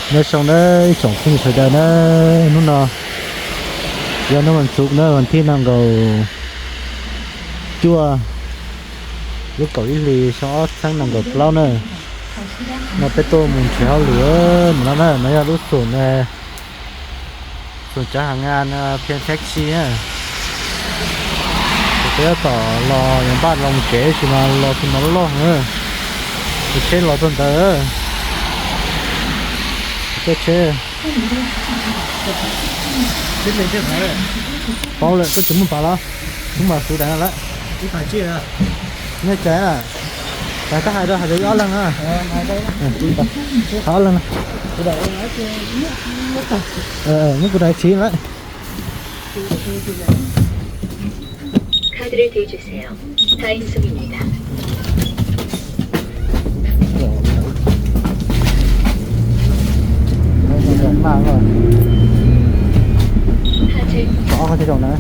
Nyob zoo nawb ib tsoom phooj ywg sawv daws na, hnub no yog hnub vas xuv na, vas thib nees nkaum cuaj, lub kaum ib hlis xyoo ob txhiab nees nkaum plaub na. No peb tuaj mus nrhiav hauj lwm mus no na, no yog lub xum, xum cov hàng ngan phiên taxi na. Ces peb tab tom los, npaj los mus tsev tab sis mas los tus no loj na, tus tsheb los txog ntawd, caij tsheb. Paub lawm, koj tsis muaj pav los? Muaj mas kuv daim no lawm. Nej cais na, koj hais rau hais rau ib ob leeg na. Hais ob leeg na. Muab kuv daim txiv lawm. 카드를 대주세요. 다인숙입니다. Có cái chế độ nữa.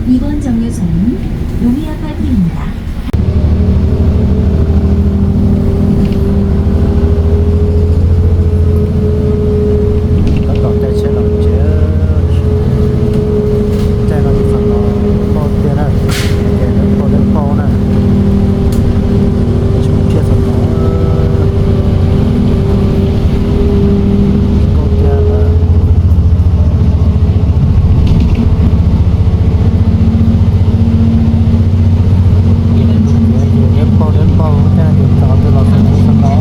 이번 정류소는 로미 아파트입니다. Tab tom caij tsheb los tsev, caij no txog no, pau tiag na, ces pau dawb paug na, tsis mus thiaj txog no, pau tiag. Dawb paug dawb paug, tej no ces txog twg los txog no,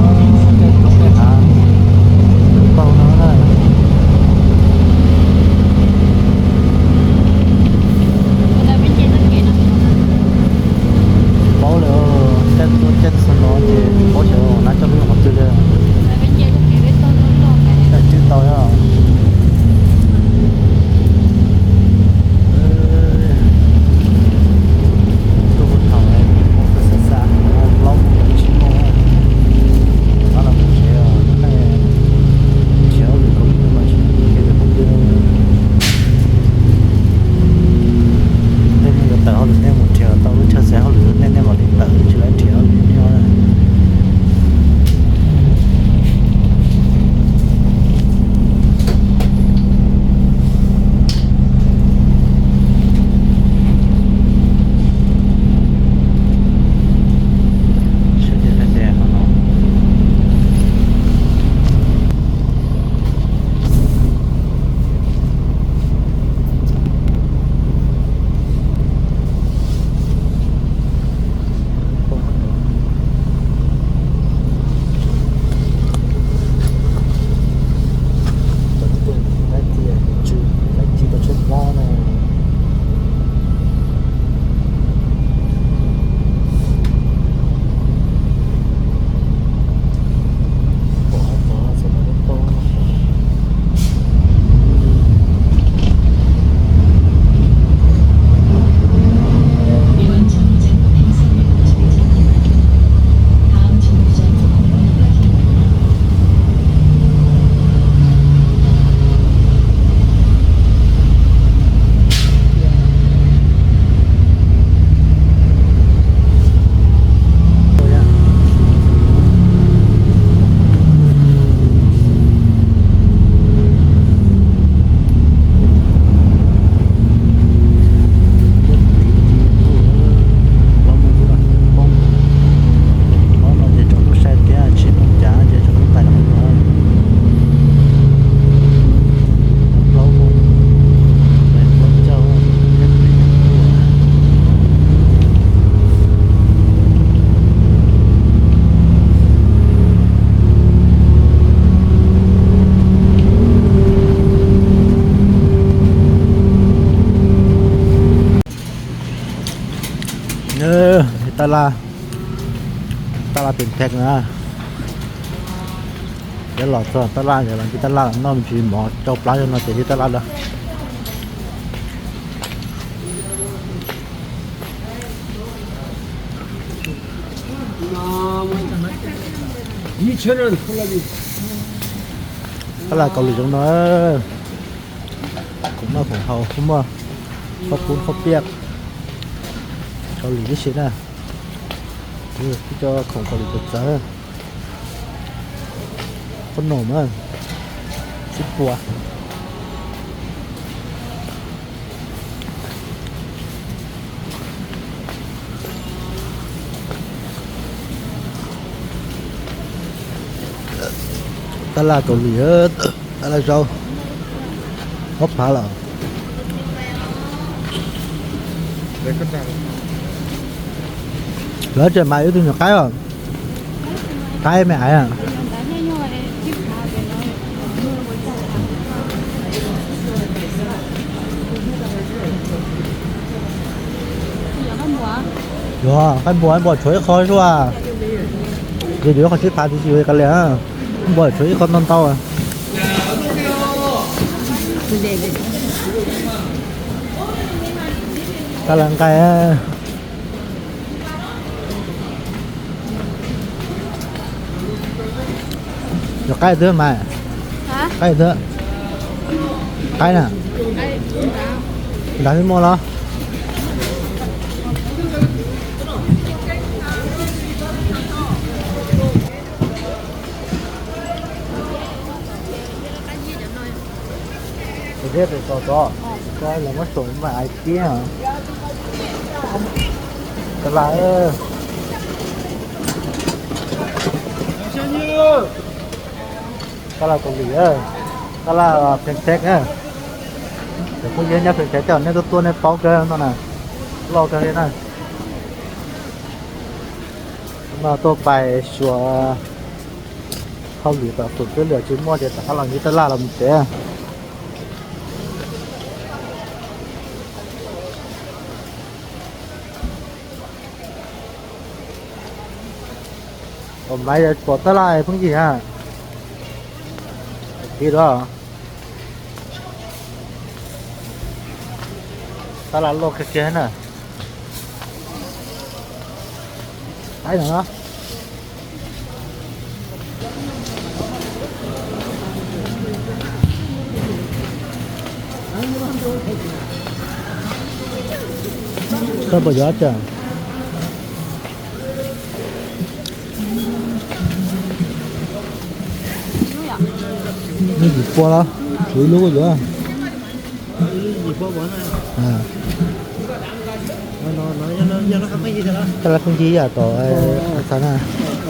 tej roob tej hav dawb paug no na. Paub lawm, caij tuaj caij txog no ces paub xyov lawv coj peb mus qhov twg li. Caij twb tau os. Tuaj puag thaum mus xav xav plaub moos tsib moos, rov los mus tsev os, nrhiav hauj lwm kom mus mas tsis muaj kev phooj ywg. Tej nej yuav tawm hauj lwm nej mus nrhiav tau lub chaw xaiv hauj lwm nej, nej mam li tawm, tsis lawv nrhiav hauj lwm nej os. Tab laj, tab laj pem thej na. Peb los txog tab laj, los ncig tab laj, noj me ntsis mov rau plab no ces li tab laj lawm. Tab laj Kaus Lim zoo no, khoom noj khoom haus, muaj qhob pub qhob piaj Kaus Lim tib si na. Cov khoom Kaus Lim txawv txawv, qhob noom na, sib puas. Tab laj Kaus Lim, tab laj zaub, ob phav lawm. Lawv tseem mas ib tug nyuam qaib os, qaib me aiv. Yuav qaib npua, npua tshuav ib qho xwb. Yog yuav qhov tsib phav tib si kav liam, npua tshuav ib qho ntau ntau. Tab laj nqaij. Yog qaib twg mas, qaib twg, qaib na, nrad twb muaj los. Tus thiab tus tod tod, lawv muab xum mas ais tiab. Tab laj, tab laj Kaus Lim, tab laj Pheej Thej na. Cov phooj ywg nyob Pheej Thej tej zaum nej tuaj tuaj nej paub kawg no na, loj kawg li na. No tuaj pais xyuas hauj lwm tom xum twb lwm tsis muaj ces rov qab los ncig tab laj los mus tsev. Ua mas pom tab laj phooj ywg a, tiv lawm. Tab laj loj kiag kiag na. Qaib no. Koj puas yuav dab tsi? Lub yim pua los, tshuav ib lub yuav. Tab laj phooj ywg yam tod, xav na,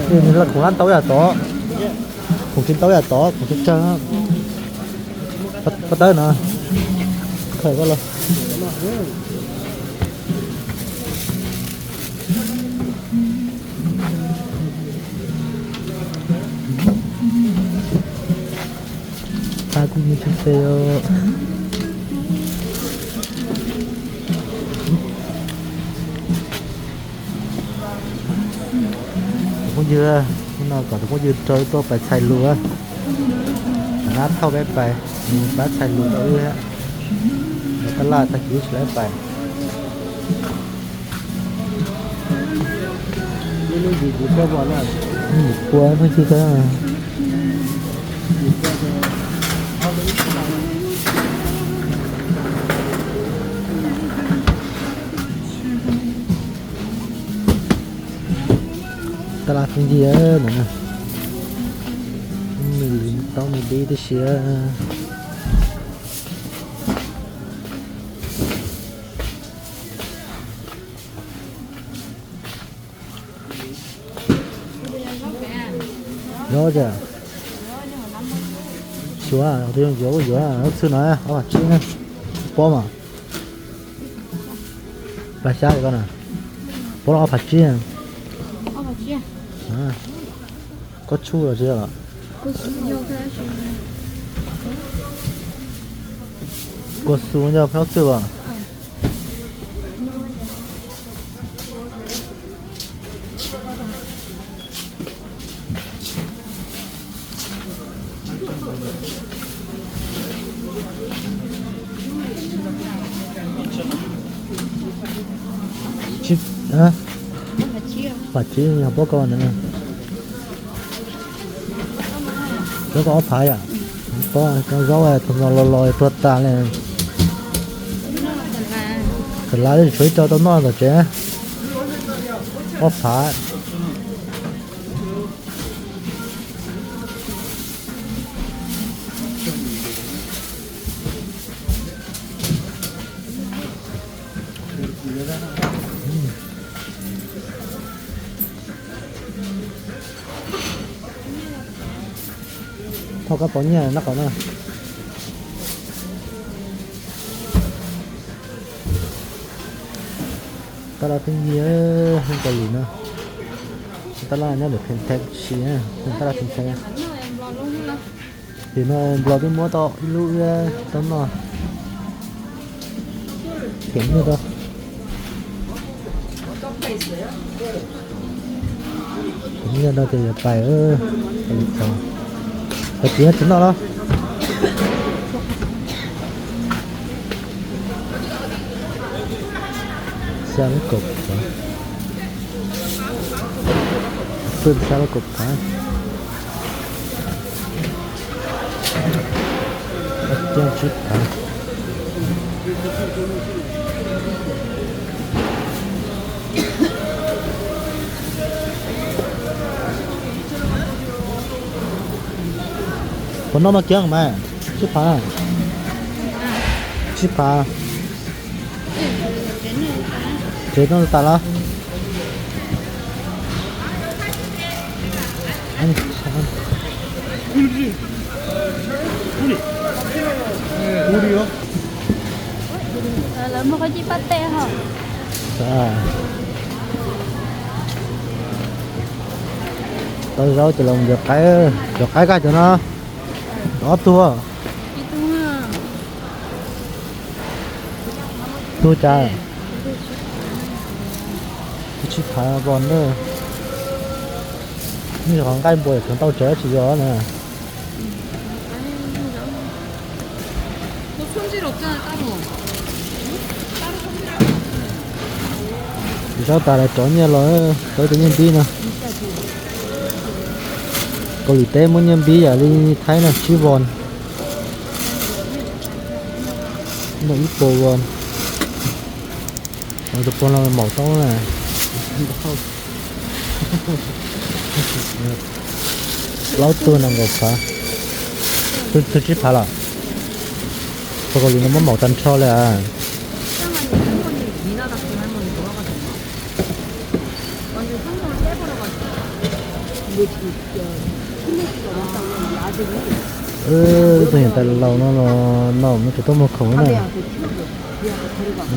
nws laj khoom lab ntau yam tod, khoom tsis ntau yam tod, khoom tsawg tsawg, pab tawb no, khaws koj los. Pab kuj yeej tsis xav os. Tus phooj ywg, hnub no kom tus phooj ywg raug tuaj pais txhais lus, nab thauj peb pais, nws pab txhais lus rau wb, los tab laj tag kis tsis laib pais. Yim pua phooj ywg. Tab laj phooj ywg na, me lwm taub me dib tib si. Yog tias xyuas, tus yuav yuav ob txwb no, ob phav tsib na, pob mas. Plag xyab li koj na, pob los ob phav tsib. Koj tshuaj los tsis yog los? Kua su yog peb ob txwb as. Phav tsib yog pob koj ntawd na. Pob koj ob phav yom. Pob cov zaub tus no los los tuag tas li. Tam lav tshuav ib co tau noj tom tsev. Ob phav. Thauj kab pov nyiaj nab qau na. Tab laj pheej yig, Kaus Lim no. Tab laj nyob ntawm Pheej Thaib si, tab laj Pheej Thaib. Tim no Nplog twb muab tau ib lub tau noj. Them nyiaj rau. Them nyiaj rau ces yuav pais, pais tsis noj los. Xya lub kaum phav. Pw xya lub kaum phav. Ob txhiab tsib phav. Puas noj mas kiag mas, tsib phav. Tsib phav. Tsev noj tas los. Lawv muaj qhov cib pab tej ho. Tau zaub ces los ncov qaib, cov qaib kaj cov no. Ob tug. Tug cas? Tsib phav pom na. Nyob qhov nqaij npua tseem tau tsev tsis yog na. Zaub tas lawv rov nyiaj los, rov cov nyiaj npib no. Kaus Lim teb muab nyiaj npib yam li Thaib no, tsib von, no ib puas von. Tus puas no maum tau na. Plaub tug nees nkaum phav. Tug tsib phav los? Puas Kaus Lim no muab maum tag nrho li as. Tus niam tais laus no los no muaj tsis tau muag khoom na.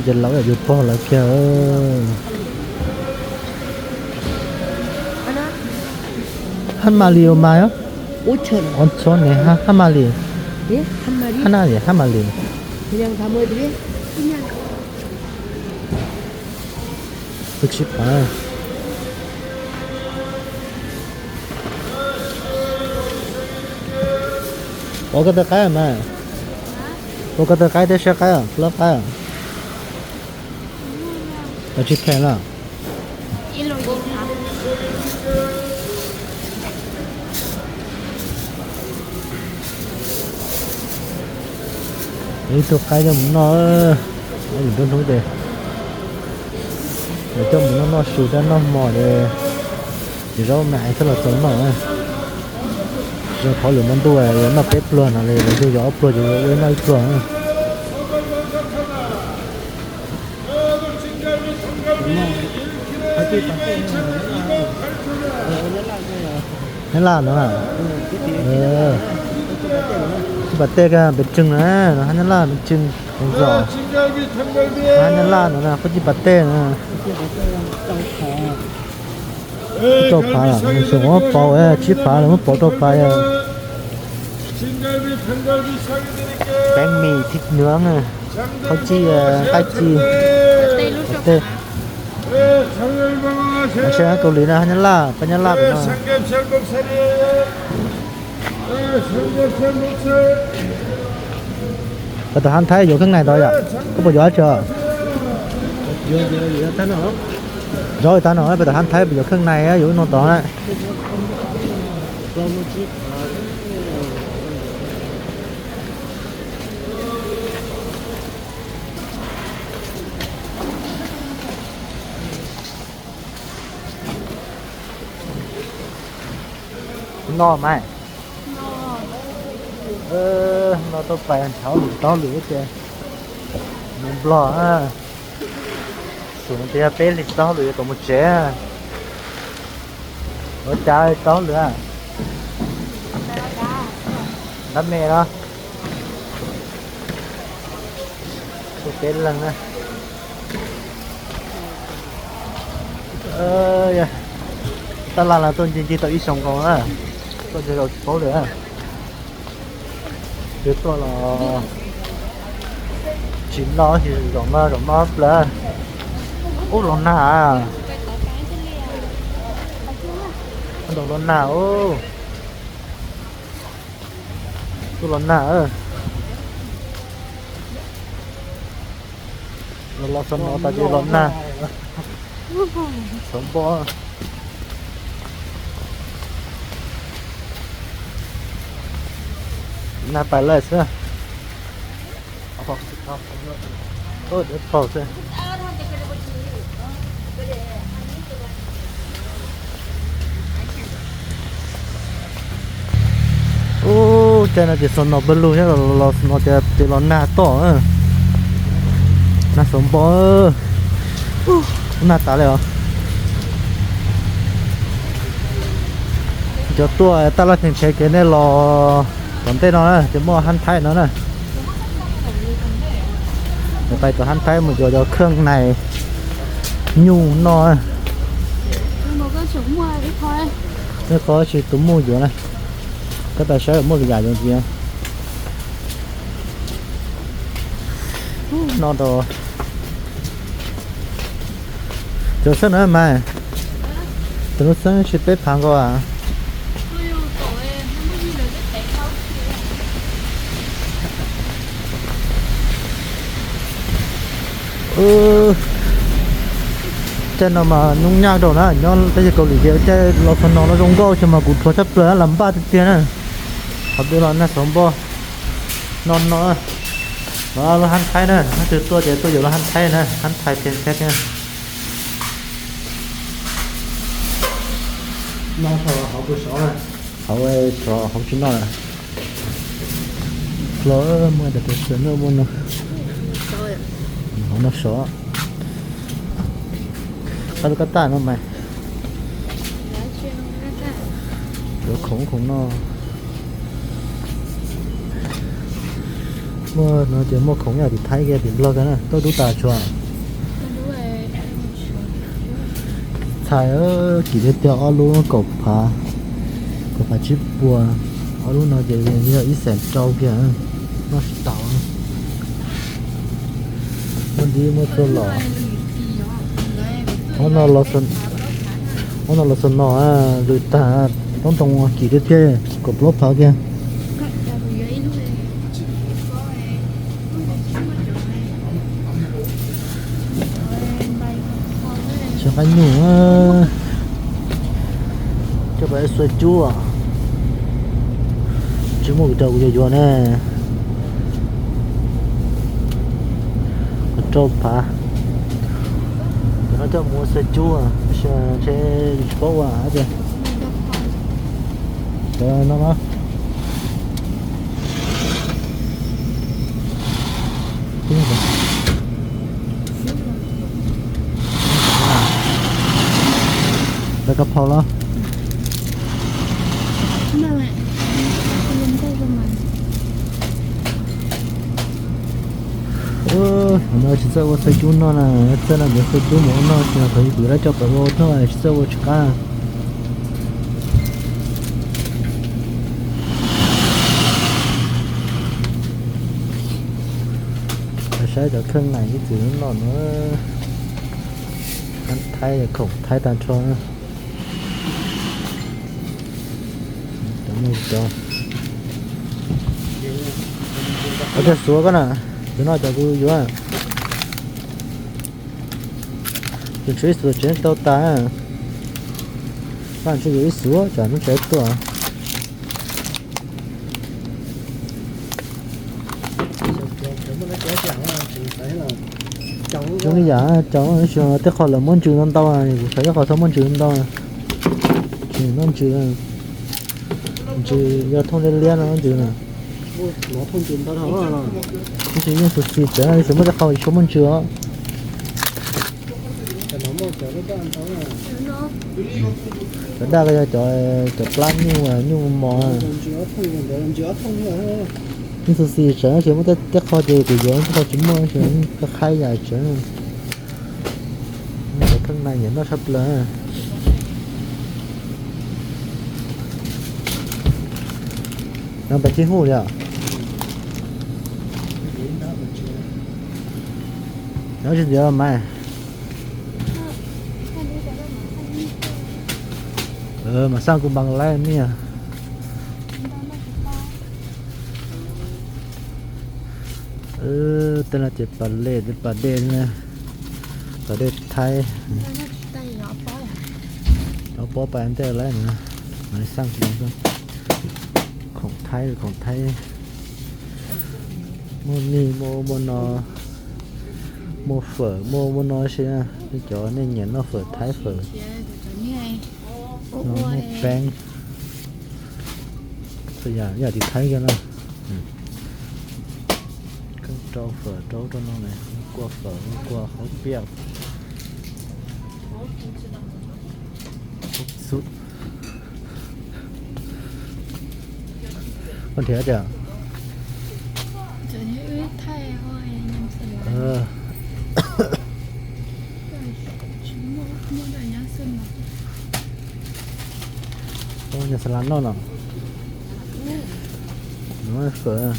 Ces laus yam yus pog lawv kiag. Hab mas li mas, o txhob ne, hab mas li, hab na, hab mas li. Tug tsib phav. Ua koj tawg qaib mas. Ua koj tawg qaib thiab siab qaib, lab qaib. Tsis them na. Ib tug qaib coj mus noj, lwm nruab hnub ces lawv coj mus noj noj su thiab noj hmo ces, ces zaub me ais thiab los txaus noj. Zoo qhov lwm hmo ntuj yuav noj peb pluag no li, lawv yug yog ob pluag ces ua ib noj ib pluag. Nyab Laj no, tsis pas tej ka pes tswg na, no hab Nyab Laj pes tswg, zos hab Nyab Laj no na, qhov tsis pas tej na. Rau phav, xyoo muab pauv, tsib phav los muab pauv rau phav. Bánh mì thịt nướng, khaub cij, nqaij ci, tej. Kaus Lim na hab Nyab Laj, peb Nyab Laj pem no. Peb tus hab Thaib yuav kheej nais ntawd yom, koj puas yuav tsi? Zaub tas no, peb tus hab Thaib puas yuav kheej nais yuav lub no tod na. Tus no tsib phav, tus no Noj mas. Noj tau pais nrhav lwm taub lwm ces mus Nplog. Xum tias peb hlis taub lwm yuav tau mus tsev. Ua cas taub lwm? Ntab me los? Tuaj peb leeg na. Tab laj los tuaj ncig ncig tau ib xyoos nkaus na. Tuaj ncig zaus tsis paub li. Twb tuaj los tsis noj, tsis zaum no zaum no plaws. Ub, los nag. Ntau los nag. Ub, tuaj los nag. Los los xov no tas ces los nag. Xov npo. Nag pais lawm xwb. Phaus xwb. Ub, caij no ces xov no pawg lug thiab, los xov no ces tes los nag toj. Nag xov npo. Nag tas li os. Cov tuaj taj laj theem nrhiav kev nej los tom ntej no na ces muaj hab thaib no na. Pais tom hab thaib mus yuav cov kheej nais nyuj noj. Ib qho tsis tus muj yuav na. Koj tas saib muaj lwm yam yuav ntxiv. No rau cov xeeb na mas, tus lub xeeb tsis peb phav nkaus a. Caij no mas nyuj nyaj rau na, nyob teb chaws Kaus Lim ces caij los xov no no zoo nkauj ces mas kuv rhuav tshaj plaws lam npaj tiag tiag na. Qhov twg los nag xov npo. No no, los lub hab thaib na, hab twg tuaj ces tuaj yuav lub hab thaib na, hab thaib thiab thiab. No hauv pus sov na, hauv sov hauv tsis noj lawm. Los muaj daim pus sov no muaj no, hauv no sov. Qab lub kab taj no mas. Yuav khoom khoom no. Muaj no ces muaj khoom yam tim Thaib kiag tim Nplog kiag na, tuaj dub tas tsuas. Txhais kim tiag tiag, ob lub kaum phav, kaum phav tsib puas, ob lub no ces yog ib xees rau kiag, noj tsis tau. Muaj dib muaj txuj lom. Ob no los xov no lwm tag, toob ntoo kim tiag tiag, kaum plaub phav kiag. Tsis qab nyuj. Coj pais xuas cub, tsis muaj kuv rau kuv yuav yuav ne. Kaum rau phav, cov no coj mus ua xuas cub, ntshe yus tsis paub ua tias. Cov no no. Lawv ka phau los. No tsis txawj ua xuas cub noj na, txawj no yuav xuas cub mus ua noj, tsis yog thaum ub kuv lawv coj pais ua noj tsis txawj ua tsis qab. Saib cov kheej nais ib txwm noj no, hab thaib khoom thaib tag nrho. Cov xuav koj na, cov no cov kuv yuav. Tus tshuav ib xuav tsev tau tas, paj ntshe yuav ib xuav tsam lub tsev tuaj. Zoo li yam caum tej qho lawv muab ntsws ntau ntau, kuv xav tej qho txhob muab ntsws ntau, tsis muab ntsws. Ntsws yog thooj liab liab no ntsws na. Ntsws yeej xis xis tsawv, tsis muaj tej qho tsis muaj ntsws os. Cov daj ko yog cov plab nyuj, nyuj mos. Yeej xis xis tsawv, tsis muaj tej qho ces kuv yuav, tej qho tsis muaj, koj qhaib yam tsawv. Cov kheej na nyiam noj tshaj plaws. No pais tib hub li os. Nyob tsis ntiav mas. Mas xaj kuv npam laib niaj. Tej no ces pas dej, pas dej, pas dej Thaib. Ob pob pas ntej lawm na. Xaj kuv khoom Thaib, khoom Thaib. Muaj mij, muaj, muaj no, muaj fawm, muaj, muaj no si na. Nej cov nej nyiam noj fawm Thaib fawm. No muaj peeb. Yam, yam tim Thaib kiag na. Koj rau fawm rau rau no ne, kua fawm, kua qhauv piaj, qhauv xub. Koj nrhiav tias Ua nyuag xas las noj no. Fawm, fawm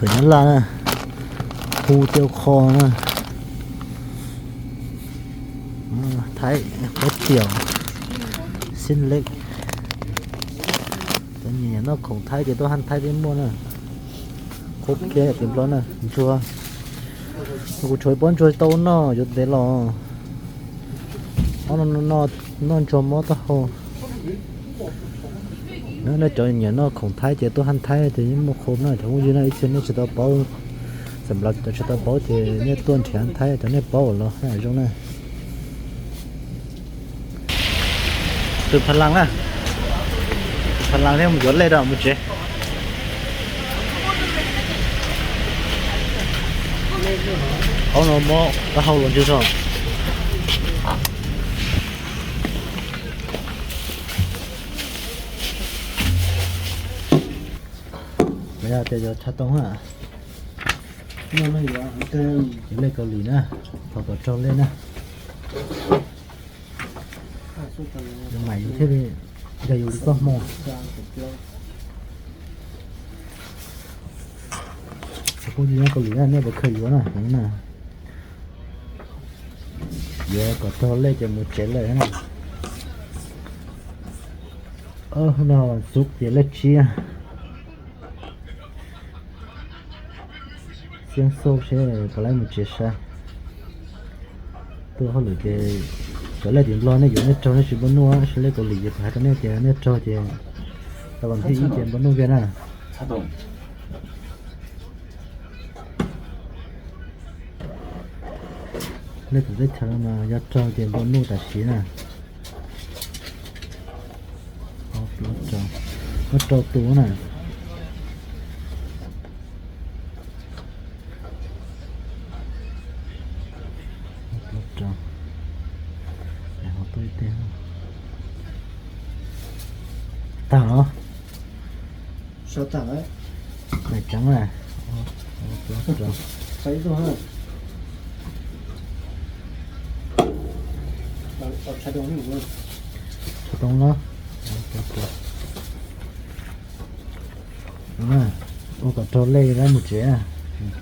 Nyab Laj na, hu tiau kho na, Thaib, pab tiaum, xib leb. Cov nyiam noj khoom Thaib ces tuaj haj Thaib thiaj muaj na. Qhuav kiag tim Nplog na, ntsuag. Kuv tshuav pob ntsuag tau noj yuav ntev los. Ob no noj ntsuag mob taub hau. Nej cov nyiam noj khoom Thaib ces tuaj haj Thaib ces yeej muaj qhuav na, cov phooj ywg na, ib txhia nej tsis tau paub, xam lav cov tsis tau paub ces nej tuaj nrhiav Thaib, cov nej paub los zoo na. Tus Pha Las na, Pha Las thiab mus yuav lej rau mus tsev. Aub no mob taub hau los ntswg tso. Yog tias yuav chav tooj na, yuav lej Kaus Lim na, thov kom raug lej na. Yus mam yus thiaj li yog yus li koj hmo. Txhua kuj yog Kaus Lim na, nej puas khaws yuav na, na. Yuav kom raug lej ces mus tsev lawm na. Hnub no xub ces lej tsib. Xiab xauj seb puas laib mus tsev saib. Tuaj hauj lwm ces cov lej tim Nplog nej yuav nej raug nej tsis npau nuj, saib lej Kaus Lim ces kuv hais rau nej tias nej raug ces tau vas thib ib ces npau nuj kiag na. Lej tim teb chaws no mas yog raug ces npau nuj tam sim na. Muab rau tus na. Tag los? Tseev na. Too no. Ua kom raug lej lawm mus tsev na.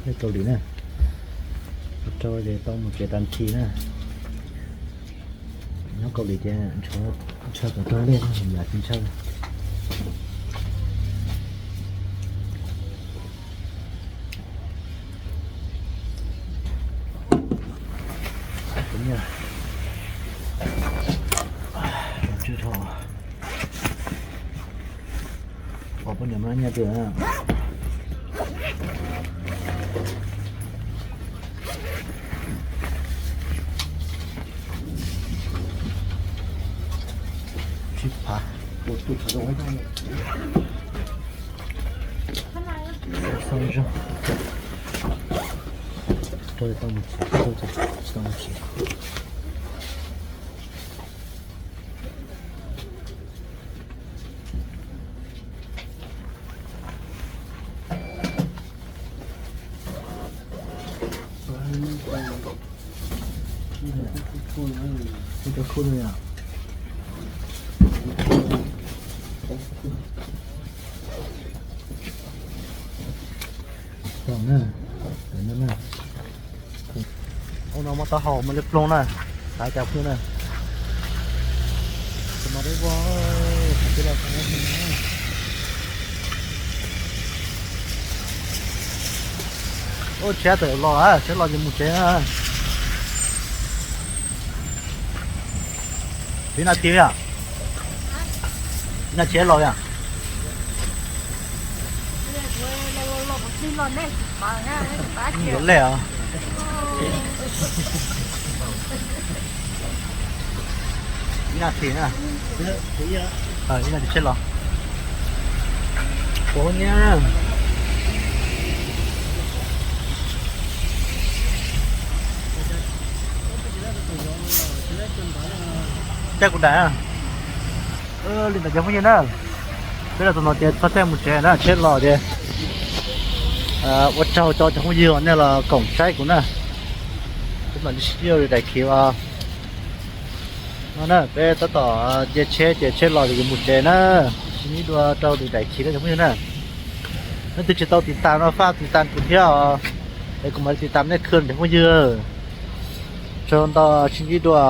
Lej Kaus Lim na. Ua rau ces tau mus tsev tag nrho na. Nyob Kaus Lim ces ntshaw kom raug lej, yam tsis ntshaw. Pom poj niam mas nyiam tiag. Tsib phav, ua Ua no muab taub hau muab liab ploog na, xav cas phooj ywg na. Ub, tsheb tawm los, tsheb los ces mus tsev na. Ib na ti yom? Ib na tsheb los yom? Yuav lej os. Ib na ti na. Ib na ti tsheb los. Ua nyiab. Caij kuv daim. Li ntawd cov phooj ywg na, peb los txog no ces txhob caij mus tsev na, tsheb los ces ua tsaug rau cov phooj ywg uas nej los koom saib kuv na. Peb mam li sib ntsib dua daim khiv os. No na, peb tab tom nce tsheb ces tsheb los ces yuav mus tsev na. Sib ntsib dua rau daim khiv na cov phooj ywg na. Leej twg tsis tau tiv tam no faj tiv tam kuv thiab os, es kuv mam li tiv tam nej khw cov phooj ywg. Tsaug ntau, sib ntsib dua.